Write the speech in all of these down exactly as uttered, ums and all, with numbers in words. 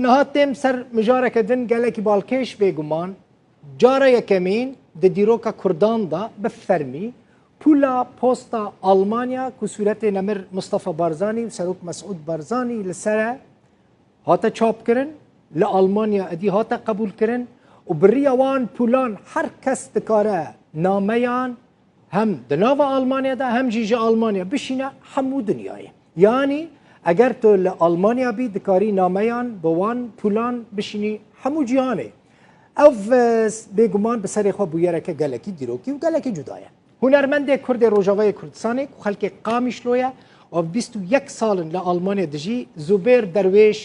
Niha têm ser mijareke din gelekî balkêş, bêguman cara yekemîn di dîroka Kurdan de bi fermî pûla posta Almanya ku sûretê nemir Mustafa Barzanî û Serok Mesûd Barzanî li ser e, hate çapkirin, li Almanya êdî hate qebûlkirin û bi riya wan pûlan her kes dikare nameyan hem di nava Almanya de hem jî ji Almanya bişîne hemû dinyayê. Yanî eger tu li Almanya bî, dikarî nameyan bi wan pûlan bişînî hemû cîhanê. Ev, e, bêguman bi serê xwe bûyereke gelekî dîrokî û gelekî cuda ye. Hunermendê Kurd ê Rojavayê Kurdistanê ku xelkê Qamîşlo ye û ev bîst û yek sal in li Almanya dijî, Zubêr Derwêş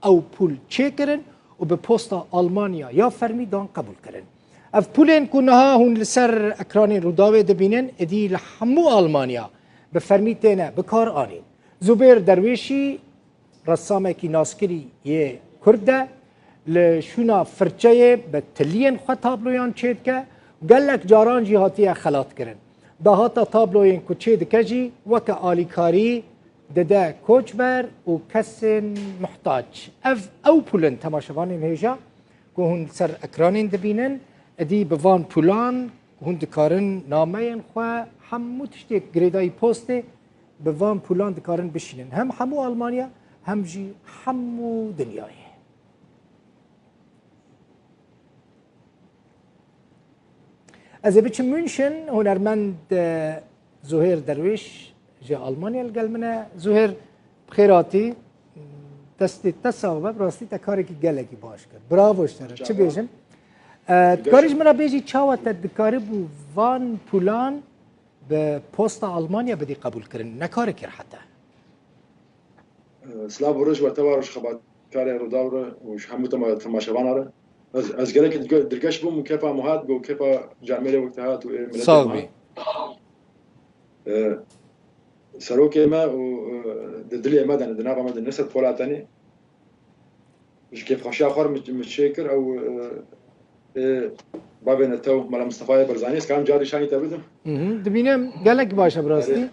ew pûl çêkirin û bi posta Almanya ya fermî dan qebûlkirin. Ev pûlên ku niha hûn li ser ekranên Rûdawê dibînin, êdî li hemû Almanya bi fermî têne bikaranîn. Zubêr Derwêşî ressamekî naskirî yê Kurd e, li şûna firçeyê bi tiliyên xwe tabloyan çêdike, gelek caran jî hatiye xelatkirin. Dahata tabloyên ku çêdike jî weke alîkarî dide koçber û kesên muhtac. Ev ew pûl in, temaşevanên hêja, ku hûn ser ekranên dibînin, êdî bi van pûlan hûn dikarin nameyên xwe, hemû tiştê girêdayî postê, bi van pûlan dikarin bişînin. Hem hemû Almanya, hem jî hemû dinyayê. Ez ê biçim München, hunermend, e, Zuhêr Derwêş ji Almanya li gel min e. Zuhêr, bi xêr hatî. Destê te sax be, bi rastî te karekî gelekî baş kir. Bravo ji te re. Çi bêjim? E, dikarî ji min re bêjî, çawa te dikarîbû van pûlan bi posta Almanya bidî qebûlkirin? Ne karekî rehet e. Silav û rêz ji we, te war û ji xebatkarê Rûdaw re û ji hemû tema-, temaşevana re. Ez, ez gelekî dilge-, dilgeş bûm û kêfa min hat, bi kêfa camêrê wek te hat û ê miletê Sağ me bî. E, serokê me û, e, di dilê me de ne, di nava me de ne, ser pola tenê. Ji kêfxweşiya xwe re min, min çê kir, ew, e, ê bavê netew Mela Mistefayê Barzanî, ez karim carî şanî te bidim. Mhm, dibînim, gelek baş e bi rastî. Erê,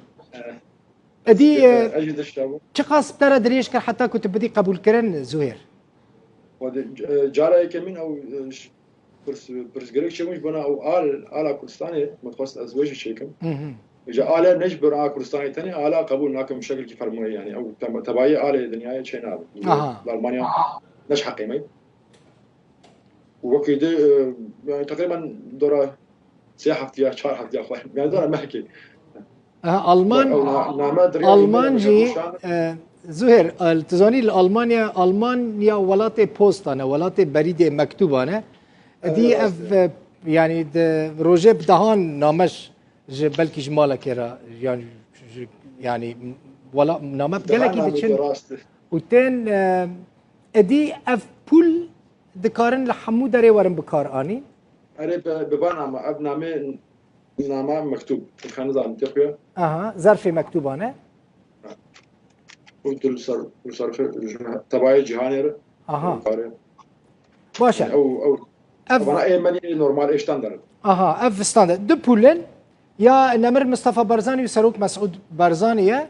e, Êdî, e, ez jî dişta bû. Çiqas bi te re dirêj kir heta ku tu bidî qebûlkirin, Zuhêr? Xwedê, e, cara yekemîn ew, e, ş-, pirs-, pirsgirêk çêbû ji bona ew al, ala Kurdistanê, min dixwest ez wê jî çêkim. Mhm. Ji ale ne ji bona Kurdistanê tenê, ala qebûl nakim bi şekilkî fermoyî, yani ew te-, tebayê alê dinyayê çê nabe. Aha. Li Almanya ne ji heqê me. Wekî di, e, yani teqrîben dora sê heftiya, çar heftiya xwe, yani dora mehkê. Aha, Alman, Ew na-, name diriyayî me Alman ya jî, Ruşan. E, Zuhêr, e, tu zanî li Almanya, Almanya welatê postan e, welatê berîdê mektuban e. Êdî Evet, ev, rast e. E, yani di rojê bi dehan name ji, ji belkî ji malekê re, yan ji, yani wela-, name bi Dehan gelekî name diçin. Rast e. Û tên, e, êdî ev pûl dikarin li hemû derê werin bikaranîn? Erê, bi, bi van name, ev name, name mektûb. Xwe nizanim tê xuya. Aha, zerfê mektûban e. Û tu li ser, li ser fe-, ji tebayê cîhanê re. Aha. Kare. Baş e. Ew, ew, Ev ev bana ê menî normal, ê standard. Aha, ev standard. Du pûl in. Ya Nemir Mustafa Barzanî û Serok Mesûd Barzanî ye.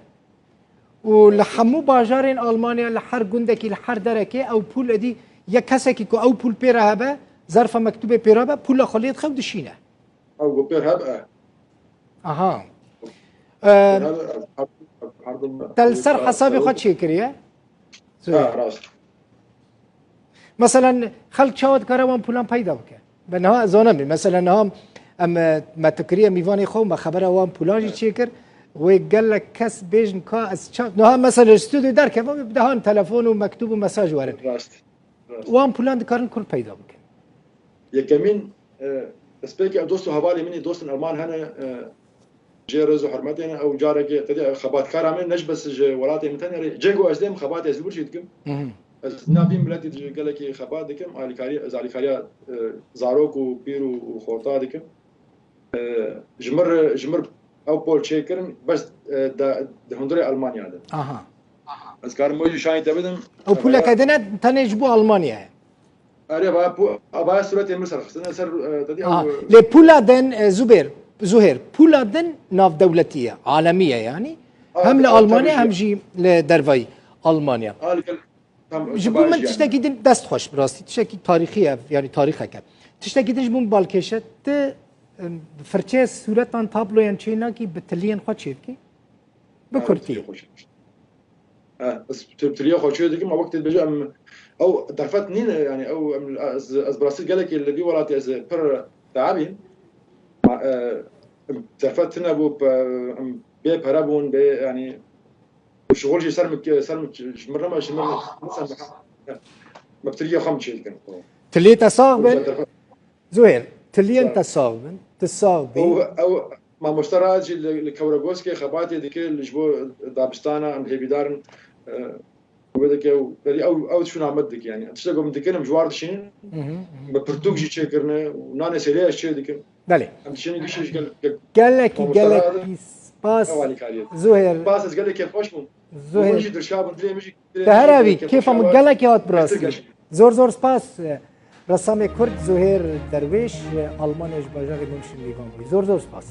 Û li hemû bajarên Almanya, li her gundekî, li her derekê ew pûl êdî, yek kesekî ku ew pûl pê re hebe, zerfa mektûbê pê re be, pûla xwe lê dixe û dişîne. Ew ku pê re hebe. Aha. Pê re hebe, ev her, her, her, Te li ser hesabê xwe çêkiriye? Zuhêr. Ha, rast. Meselen, xelk çawa dikare wan pûlan peyda bike? Be niha ez zanibî. Meselen, niha em, e, me tu kiriye mîvanê xwe û me xebera wan pûlan jî çêkir. Wê gelek kes bêjin ka ez ça-, niha mesela ji stûdyo derkevim, bi dehan telefon û mektûb û mesaj werin. Rast. Rast. Wan pûlan dikarin kur peyda bikin? Yekemîn, e, destpêkê ew dost û hevalê min ê, dostên Alman hene, e, Cê rêz û hurmetê ne, ew carekê qedî xebatkara min ne ji bes ji welatê min tenê re. Cê ku ez dêm xebatê ez li wir jî dikim. Mhm. Ez nav vî miletî di gelekî xebat dikim. Alîkarî, ez alîkariya, e, zarok û pîr û, û xorta dikim. E, ji mir, ji mir ew pol çêkirin, bes, e, da, di hundirê Almanya de. Aha. Ez karim wê jî şanî te bidim. Ew puleke din e, tenê ji bo Almanya ye. Erê, va pu-, va sûretê min ser xistine, ser, e, te dî Aha. ew, e, Lê pula din, e, Zubêr, Zuhêr, pula din navdewletî ye, alemî ye yani. A, Hem li a, Almanya tabii hem ki. jî li dervayî Almanya. A, li gel-, Ji bo min tiştekî din dest xweş bi rastî. Tiştekî tarîxî ye, yanî tarîxek e. Tiştekî din ji bo min balkêş e. Tu, em, firçeyê sûretan tabloyan çê nakî bi tiliyên xwe çê dikî? Bi kurtî. Tiliya xwe çê dikim, ma wek tê dibêje em ew derfet nîne, yanî ew em, ez, ez bi rastî gelekê li vî welatê ez pir teabîm. Ma, e, em derfet tune bû, pe-, em bê pere bûn, bê, yanî şixul jî ser min, ser min, ji min re me, ji min re, mesela me, me bi tiliya xwe em çê dikin. Tilê te sax bin. Derfet Zuhêr, tiliyên te sax bin, tu sax bî. Ew, ew mamoste Rahat jî li, li Kewregoskê xebatê dike, li ji bo dabistana em hêvîdar in, e, wê dike û berî ew, ew çûna me dike, yanî tiştek ku em dikin, em ji war dişînin, bi pirtûk jî çêkirine û nanê sêrê ez çê dikim. Belê. Em dişînin gişê ji gel, gel, Gelekî, mamoste Rahat gelekî spas. Hevalîkariyê. Zuhêr. Spas, ez gelek kêfxweş bûm. Zuhêr. Hûn jî dirşa bûn, dilê min jî Te her evî kêfa min gelekî hat bi rastî. Zor zor spas. Ressamê Kurd Zuhêr Derwêş, Almanya ji bajarê München lêvan bûyî. Zor zor spas.